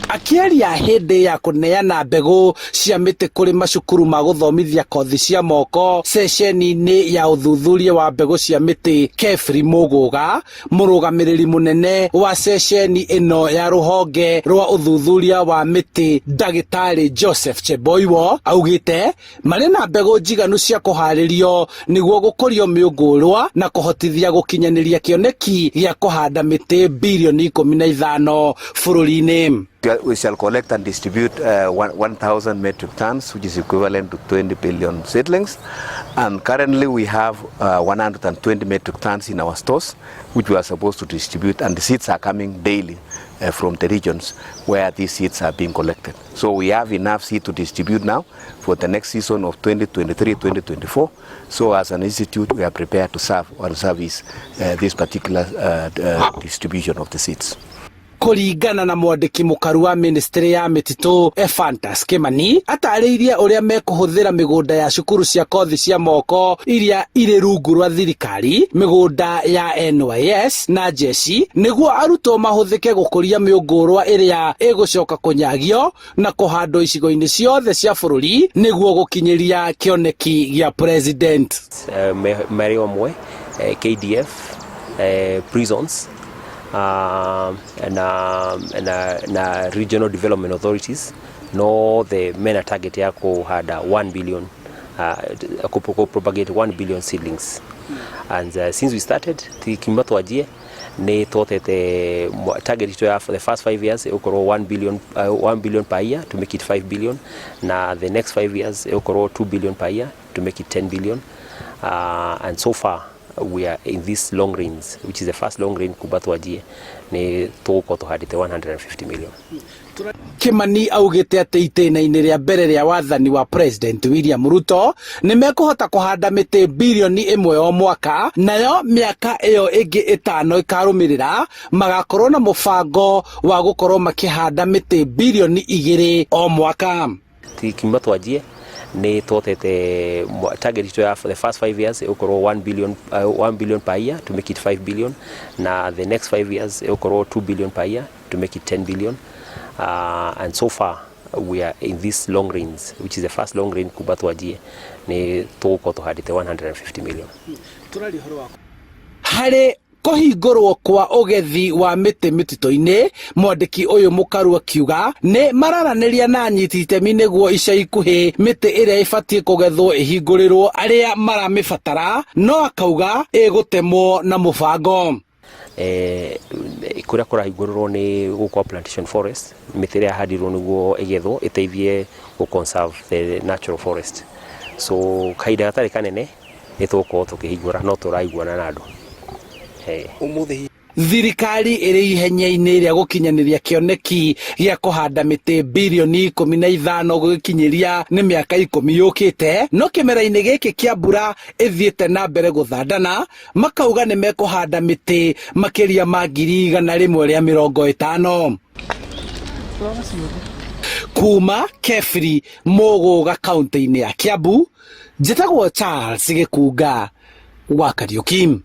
Akĩaria hĩndĩ ya kũneana mbegũ cia mĩtĩ kũrĩ macukuru ma gũthomithia kothi cia moko ceceni-inĩ ya ũthuthuria wa mbegũ cia mĩtĩ Kefri Mũgũga, mũrũgamĩrĩri mũnene wa ceceni ĩno ya rũhonge rwa ũthuthuria wa mĩtĩ Ndagĩtarĩ Joseph Cheboiwo augĩte marĩ na mbegũ njiganu cia kũharĩrio nĩguo gũkũrio mĩũngũrwa na kũhotithia gũkinyanĩria kĩoneki gĩa kũhanda mĩtĩ birioni 15 bũrũri-inĩ. We shall collect and distribute 1,000 metric tons, which is equivalent to 20 billion seedlings. And currently we have 120 metric tons in our stores, which we are supposed to distribute, and the seeds are coming daily from the regions where these seeds are being collected. So we have enough seed to distribute now for the next season of 2023-2024. So as an institute, we are prepared to serve or service this particular distribution of the seeds. Kũringana na mwandĩki mũkaru wa ministry ya mĩtitũ Ephantus Kimani, atarĩirie ũrĩa mekũhũthĩra mĩgũnda ya cukuru cia kothi cia moko iria irĩ rungu rwa thirikari, mĩgũnda ya NYS na jeshi, nĩguo arutwo mahũthĩke gũkũria mĩũngũrwa ĩrĩa ĩgũcoka kũnyagio na kũhandwo icigo-inĩ ciothe cia bũrũri nĩguo gũkinyĩria kĩoneki gĩa president. Marĩ omwe KDF, prisons na regional development authorities no the mena target ya kuhanda 1 billion, ku propagate 1 billion seedlings. And since we started, kiuma twanjie nĩ twotete target itũ ya for the first 5 years ĩgũkorwo 1 billion, 1 billion per year to make it 5 billion, na the next 5 years ĩgũkorwo 2 billion per year to make it 10 billion. And so far we are in this long range, which is the first long range kuba twanjie, nĩ tũgũkorwo tũhandĩte 150 million. Kimani augĩte atĩ itĩna-inĩ rĩa mbere rĩa wathani wa President William Ruto nĩ mekũhota kũhanda mĩtĩ birioni 1 o mwaka, nayo mĩaka ĩyo ĩngĩ 5 ĩkarũmĩrĩra magakorwo na mũbango wa gũkorwo makĩhanda mĩtĩ birioni 2 o mwaka. Kiuma twanjie nĩ twotete target itũ ya for the first 5 years ĩgũkorwo 1 billion, 1 billion per year to make it 5 billion, na the next 5 years ĩgũkorwo 2 billion per year to make it 10 billion. And so far we are in this long range, which is the first long range kuba twanjie, nĩ tũgũkorwo tũhandĩte 150 million. Harĩ kũhingũrwo kwa ũgethi wa mĩtĩ mĩtitũ-inĩ, mwandĩki ũyũ mũkaru akiuga nĩ mararanĩria na anyiti itemi nĩguo ica ikuhĩ mĩtĩ ĩrĩa ĩbatiĩ kũgethwo ĩhingũrĩrwo arĩa maramĩbatara, no akauga ĩgũtemwo na mũbango. Kũrĩa kũrahingũrĩrwo nĩ gũkwa plantation forest, mĩtĩ ĩrĩa yahandirwo nĩguo ĩgethwo ĩteithie gũ conserve the natural forest. So kahinda gatarĩ kanene nĩ tũgũkorwo tũkĩhingũra, no tũraiguana na andũ. Thirikari ĩrĩ ihenya-inĩ rĩa gũkinyanĩria kĩoneki gĩa kũhanda mĩtĩ birioni 15 gũgĩkinyĩria nĩ mĩaka 10 yũkĩte, no kĩmera-inĩ gĩkĩ kĩa mbura ĩthiĩte na mbere gũthandana, makauga nĩ mekũhanda mĩtĩ makĩria ma 150,000. Kuma Kefri Mũgũga kaunti-inĩ ya Kiambu, njĩtagwo Charles Gĩkunga wa Kariuki.